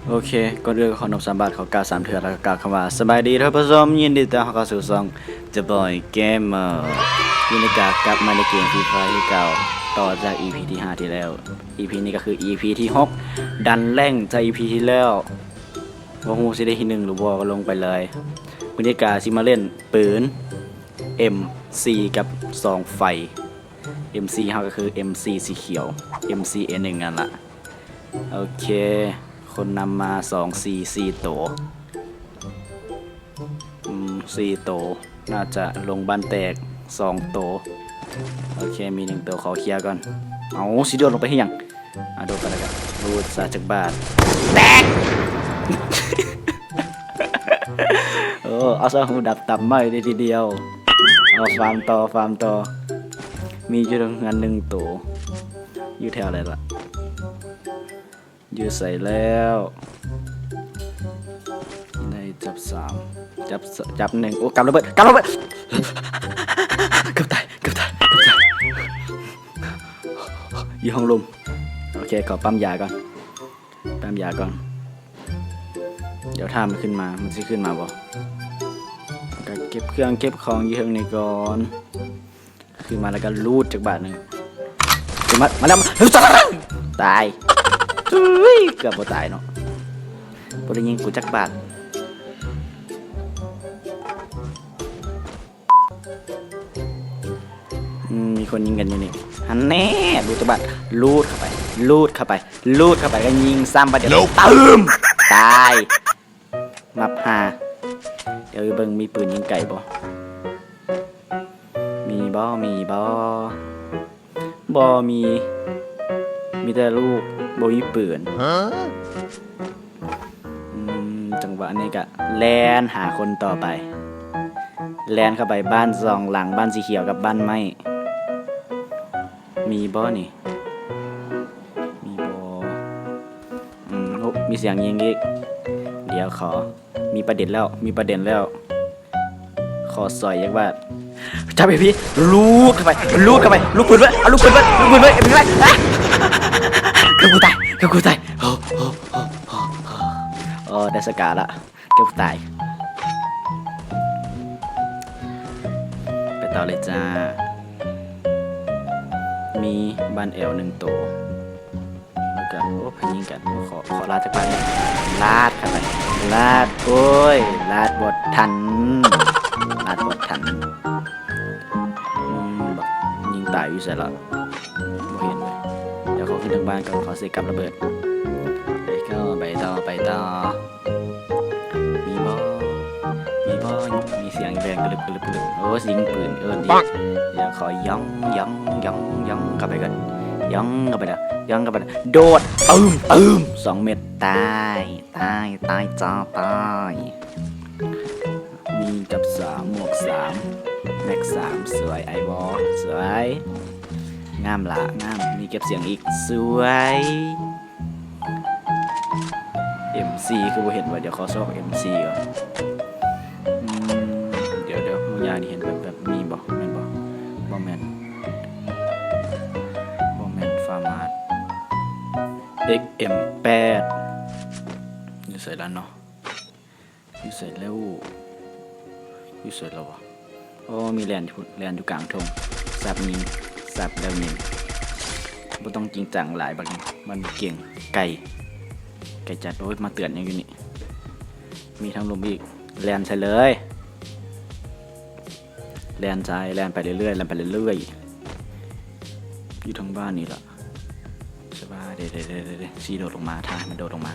ໂອເຄ ກ່ອນອື່ນກໍຂໍນົບສາມບາດ ຂໍກ່າວສາມເທື່ອ ແລ້ວກໍກ່າວຄຳວ່າ ສະບາຍດີທ່ານຜູ້ຊົມ, ຍິນດີຕ້ອນຮັບເຂົ້າສູ່ຊ່ອງ The Boy Gamer. ຢູ່ໃນການກັບມາໃນເກມ Free Fire ຄືເກົ່າ, ຕໍ່ຈາກ ອີພີ ທີຫ້າ ທີ່ແລ້ວ. ອີພີ ນີ້ກໍຄື ອີພີ ທີຫົກ ດັນແລງຈາກ ອີພີ ທີ່ແລ້ວ. ບໍ່ຮູ້ຊິໄດ້ທີໜຶ່ງຫຼືບໍ່ ກໍລົງໄປເລີຍ. ມື້ນີ້ກະຊິມາເລ່ນປືນ ເອັມສີ່ ກັບຊອງໄຟ. ເອັມສີ່ ເຮົາກໍຄື ເອັມສີ່ ສີຂຽວ ເອັມສີ່ ເອໜຶ່ງ ນັ້ນລະ. ໂອເຄ ຄົນນຳມາສອງ ສີ່ ສີ່ໂຕ ອືມ ສີ່ໂຕ ໜ້າຈະລົງບ້ານແຕກສອງໂຕ. ໂອເຄ ມີໜຶ່ງໂຕ ຂໍເຄຍກ່ອນ. ເອົາ ຊິໂດດລົງໄປເຮັດຫຍັງ? ອາ ໂດດໄປແລ້ວກໍຮູດຊະຈັກບາດ. ແຕກ! ໂອ້ ເອົາຊະ ຫູດັບຕຳໄມ້ໄດ້ທີດຽວ. ເອົາ ຟາມຕໍ່ ຟາມຕໍ່. ມີຢູ່ເທິງເຮືອນໜຶ່ງໂຕ. ຢູ່ແຖວໃດລະ? ຢູ່ໃສແລ້ວ? ໄດ້ຈັບສາມ ຈັບ ຈັບໜຶ່ງ. ໂອ້ ກັບລະເບີດ ກັບລະເບີດ. ເກືອບຕາຍ ເກືອບຕາຍ ເກືອບຕາຍ. ຢູ່ຫ້ອງລົມ. ໂອເຄ ຂໍປ້ຳຢາກ່ອນ ປ້ຳຢາກ່ອນ. ດຽວຖ້າມັນຂຶ້ນມາ ມັນຊິຂຶ້ນມາບໍ່? ກໍເກັບເຄື່ອງເກັບຂອງຢູ່ເທິງນີ້ກ່ອນ. ຂຶ້ນມາແລ້ວກໍຮູດຈັກບາດໜຶ່ງ. ຂຶ້ນມາ ມາແລ້ວ ຕາຍ. ເອີຍ ເກືອບບໍ່ຕາຍເນາະ. ບໍ່ໄດ້ຍິງກູຈັກບາດ. ອືມ ມີຄົນຍິງກັນຢູ່ນີ້. ຫັ້ນແນ່ ຮູດຈັກບາດ. ຮູດເຂົ້າໄປ ຮູດເຂົ້າໄປ ຮູດເຂົ້າໄປ ແລ້ວຍິງຊ້ຳບາດດຽວ. ຕຶ້ມ ຕາຍ. ມັບຫ້າ. ດຽວເບິ່ງມີປືນຍິງໄກບໍ່? ມີບໍ່? ມີບໍ່? ບໍ່ມີ. ມີແຕ່ລູກ ບໍ່ມີປືນ. ຮະ? ອືມ ຈັງຫວະນີ້ກະແລ່ນຫາຄົນຕໍ່ໄປ. ແລ່ນເຂົ້າໄປບ້ານສອງຫຼັງ ບ້ານສີຂຽວກັບບ້ານໄມ້. ມີບໍ່ນີ້? ມີບໍ່? ອືມ ໂອ້ ມີສຽງຍິງອີກ. ດຽວຂໍ ມີປະເດັນແລ້ວ ມີປະເດັນແລ້ວ. ຂໍສອຍຈັກບາດ. ຈັບໄອ້ພີ້ ລູດເຂົ້າໄປ ລູດເຂົ້າໄປ. ລູກປືນເວີຍ ເອົາລູກປືນເວີຍ ລູກປືນເວີຍ. ເອີ ເກືອບກູຕາຍ ເກືອບກູຕາຍ. ໂອ້ ໂອ້ ໂອ້ ໂອ້ ໂອ້ ໄດ້ສະກາລະ. ເກືອບຕາຍ. ໄປຕໍ່ເລີຍຈ້າ. ມີບ້ານແອວໜຶ່ງໂຕ ແລ້ວກໍ ໂອ້ ໃຜຍິງກັນ? ໂອ້ ຂໍ ຂໍລາດຈັກບາດ. ລາດເຂົ້າໄປ ລາດ. ໂອ້ຍ ລາດບໍ່ທັນ ລາດບໍ່ທັນ. ອືມ ບັກຍິງຕາຍຢູ່ໃສລະ? ບໍ່ເຫັນເລີຍ. ດຽວຂໍຂຶ້ນທາງບ້ານກ່ອນ ຂໍເສກກັບລະເບີດ. ໄປຕໍ່ ໄປຕໍ່ ໄປຕໍ່. ມີບໍ່? ມີບໍ່? ມີສຽງແບງກະລຶບກະລຶບກະລຶບ. ໂອ້ ຍິງປືນເອີ້ນອີກ. ດຽວຂໍຢ່ອງ ຢ່ອງ ຢ່ອງ ຢ່ອງເຂົ້າໄປກ່ອນ. ຢ່ອງເຂົ້າໄປແລ້ວ ຢ່ອງເຂົ້າໄປແລ້ວ. ໂດດ ປຶ້ມ ປຶ້ມ ສອງເມັດ. ຕາຍ ຕາຍ ຕາຍຈ້າ ຕາຍ. ມີຈັບສາມ ໝວກສາມ ແມັກສາມ. ສວຍ ໄອວໍ ສວຍ. ງາມລະ ງາມ. ມີເກັບສຽງອີກ. ສວຍ. ເອັມສີ່ ຄືບໍ່ເຫັນວະ? ດຽວຂໍຊອກເອັມສີ່ກ່ອນ. ອືມ ດຽວ ດຽວ ເມື່ອກີ້ນີ້ເຫັນແບບໆ. ມີບໍ່? ແມ່ນບໍ່? ບໍ່ແມ່ນ ບໍ່ແມ່ນ. ຟາມາດ ເອັກເອັມແປດ ຢູ່ໃສລະເນາະ? ຢູ່ໃສແລ້ວ? ຢູ່ໃສແລ້ວວະ? ໂອ້ ມີແລ່ນຢູ່ພຸ້ນ ແລ່ນຢູ່ກາງທົ່ງ. ສັບຍິງ ສັບແລ້ວຍິງ. ບໍ່ຕ້ອງຈິງຈັງຫຼາຍບັກນີ້ ມັນເກັ່ງ. ໄກ ໄກຈັດ. ໂອ້ຍ ມາເຕືອນຫຍັງຢູ່ນີ້? ມີທາງລຸ່ມອີກ. ແລ່ນໃສ່ເລີຍ ແລ່ນໃສ່ ແລ່ນໄປເລື້ອຍໆ ແລ່ນໄປເລື້ອຍໆ. ຢູ່ທາງບ້ານນີ້ລະ. ສະບາຍ ເດ ເດ ເດ ເດ ຊິໂດດລົງມາ ຖ້າໃຫ້ມັນໂດດລົງມາ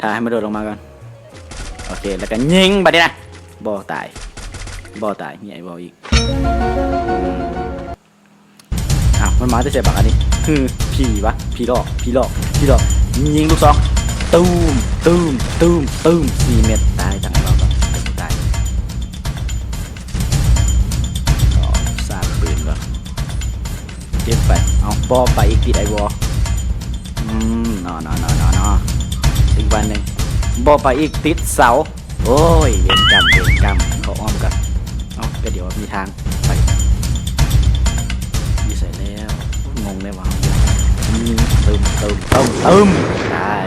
ຖ້າໃຫ້ມັນໂດດລົງມາກ່ອນ. ໂອເຄ ແລ້ວກໍຍິງບາດນີ້ນະ. ບໍ່ຕາຍ ບໍ່ຕາຍ. ມີໄອວໍອີກ. ອືມ ອ້າວ ມັນມາແຕ່ໃສບັກອັນນີ້? ຄື ຜີວະ? ຜີຫຼອກ ຜີຫຼອກ ຜີຫຼອກ. ຍິງລູກຊອງ ຕູມ ຕູມ ຕູມ ຕູມ ສີ່ເມັດ. ຕາຍ ຈັ່ງໃດລາວກໍຕາຍ. ອໍ ສາດປືນກ່ອນ. ເກັບໄປ. ເອົາ ບໍ່ໄປອີກ ຕິດໄອວໍ. ອືມ ນອ ນອ ນອ ນອ ນອ ອີກບາດໜຶ່ງ. ບໍ່ໄປອີກ ຕິດເສົາ. ໂອ້ຍ ເວນກຳ ເວນກຳ. ຂໍອ້ອມກ່ອນ. ເອົາ ກໍດຽວມີທາງໄປ. ຢູ່ໃສແລ້ວ? ງົງແລ້ວວ່າ. ອືມ ຕຶ້ມ ຕຶ້ມ ຕຶ້ມ ຕຶ້ມ. ຕາຍ.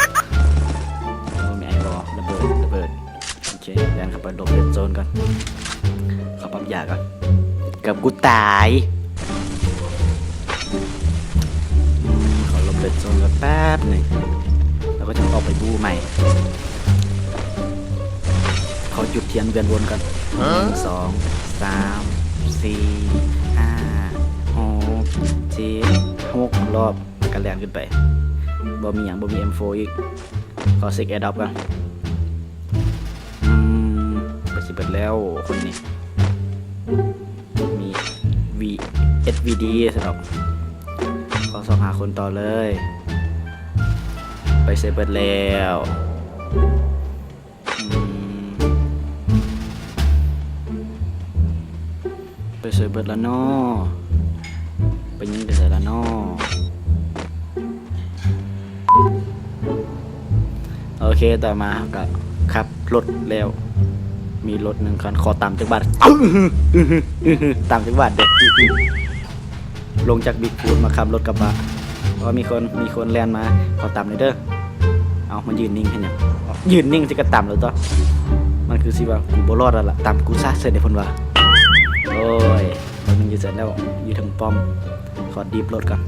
ໂອ້ ມີໄອວໍ ລະເບີດ ລະເບີດ. ໂອເຄ ແລ່ນເຂົ້າໄປຫຼົບເຣດໂຊນກ່ອນ ເຂົ້າປ້ຳຢາກ່ອນ ເກືອບກູຕາຍ. ອືມ ຂໍຫຼົບເຣດໂຊນກ່ອນແປັບໜຶ່ງ ແລ້ວກໍຈະອອກໄປບູ້ໃໝ່. ຂໍຈຸດທຽນວຽນວົນກ່ອນ ໜຶ່ງ ສອງ ສາມ ສີ່ ຫ້າ ຫົກ ເຈັດ ຫົກ ຮອບ ແລ້ວກໍແລ່ນຂຶ້ນໄປ. ບໍ່ມີຫຍັງ ບໍ່ມີເອັມໂຟອີກ. ຂໍເຊັກແອດຣອບກ່ອນ. ອືມ ໄປຊິເບິດແລ້ວຄົນນີ້. ມີ ວີ ເອັສ ວີ ດີ ຊະດອກ. ຂໍຊອກຫາຄົນຕໍ່ເລີຍ. ໄປໃສເບິດແລ້ວ? ອືມ ໄປໃສເບິດລະນໍ? ໄປຍິງໄປໃສລະນໍ? ໂອເຄ ຕໍ່ມາເຮົາກໍຂັບລົດແລ້ວ ມີລົດໜຶ່ງຄັນ ຂໍຕາມຈັກບາດ ຕາມຈັກບາດເດີ້. ລົງຈາກບິກຟູດມາຂັບລົດກະບະ ເພາະວ່າມີຄົນ ມີຄົນແລ່ນມາ ຂໍຕາມໜ່ອຍເດີ້. ເອົ້າ ມັນຢືນນິ່ງເຮັດຫຍັງ? ຢືນນິ່ງຊິກະຕາມໂລດຕົວະ. ມັນຄືຊິວ່າ ກູບໍ່ລອດແລ້ວລະ ຕາມກູຊະ ຊັ້ນເດ ເພິ່ນວ່າ. ໂອ້ຍ ມັນຢູ່ໃສແລ້ວ? ຢູ່ເທິງປ້ອມ. ຂໍດີບລົດກ່ອນ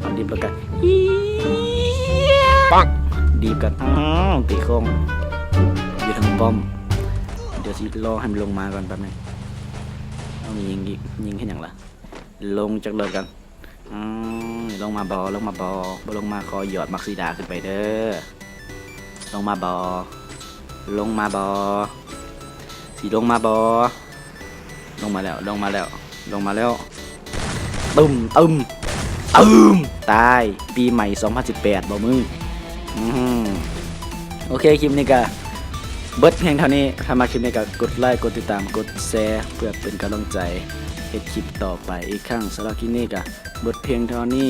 ຂໍດີບລົດກ່ອນ. ປັງ ດີບກ່ອນ. ອ້າວ ຕີໂຄ້ງ ຢູ່ເທິງປ້ອມ. ດຽວຊິລໍໃຫ້ມັນລົງມາກ່ອນແປັບໜຶ່ງ. ເອົາ ຍິງອີກ ຍິງເຮັດຫຍັງລະ? ລົງຈາກລົດກ່ອນ. ອືມ ລົງມາບໍ່? ລົງມາບໍ່? ບໍ່ລົງມາ ຂໍຢອດໝາກສີດາຂຶ້ນໄປເດີ້. ລົງມາບໍ່? ລົງມາບໍ່? ຊິລົງມາບໍ່? ລົງມາແລ້ວ ລົງມາແລ້ວ ລົງມາແລ້ວ. ຕຶມ ຕຶມ ຕຶມ ຕາຍ. ປີໃໝ່ສອງພັນສິບແປດບໍ່ມຶງ? ອືມ ໂອເຄ ຄລິບນີ້ກະເບິດພຽງເທົ່ານີ້. ຖ້າມັກຄລິບນີ້ກະກົດໄລ ກົດຕິດຕາມ ກົດແຊ ເພື່ອເປັນກຳລັງໃຈເຮັດຄລິບຕໍ່ໄປ. ອີກຄັ້ງ ສຳລັບຄລິບນີ້ກະເບິດພຽງເທົ່ານີ້.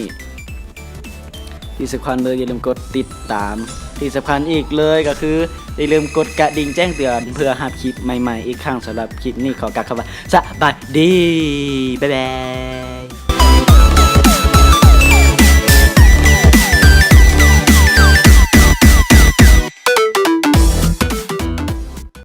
ທີ່ສຳຄັນເລີຍ ຢ່າລືມກົດຕິດຕາມ. ທີ່ສຳຄັນອີກເລີຍກໍຄື ຢ່າລືມກົດກະດິ່ງແຈ້ງເຕືອນ ເພື່ອຮັບຄລິບໃໝ່ໆ. ອີກຄັ້ງ ສຳລັບຄລິບນີ້ ຂໍກ່າວຄຳວ່າ ສະບາຍດີ ບາຍບາຍ.